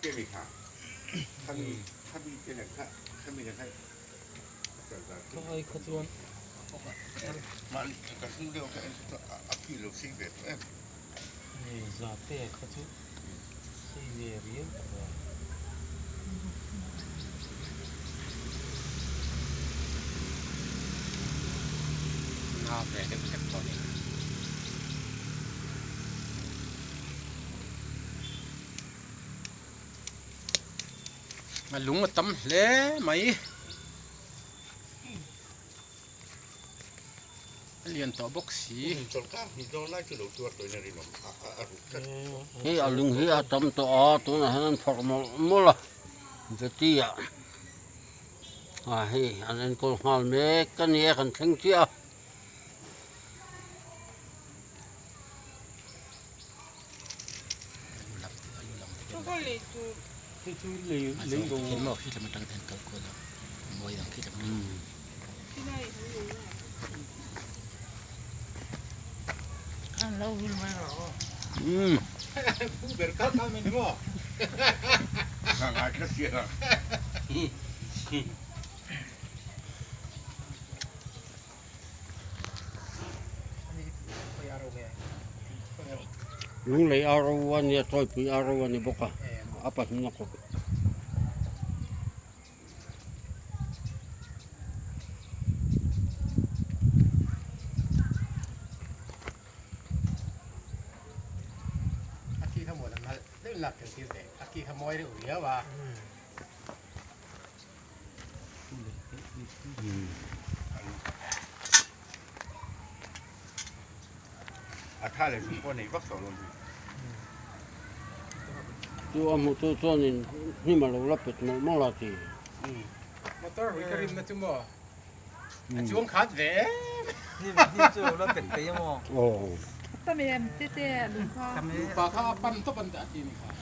Ka ai kha chuan Zate kha chu sei ve riau tak a. Na ve deuh hlek tawh a ni. A lung a tam hle mai. A lian tawh bawk si. Hei a lung hi a tam tawh a tunah hian an phawrh mawlh mawlh a veti ah ah hei an enkawl nghal mek a ni a kan thleng chiah a. Lunglei aro a nia tawipui aro a ni bawk a a pahnih a kawp. Chu a hmuh tu chuanin hnim a lo la pet mawlh mawlh a ti. Motor hui ka rimna chu maw a chuang khat ve em. Hnim hnim chu lo la pet peih a maw. Aw. Tam em te te lung kha. Nupa kha a pan tawp an ti a ti ni kha.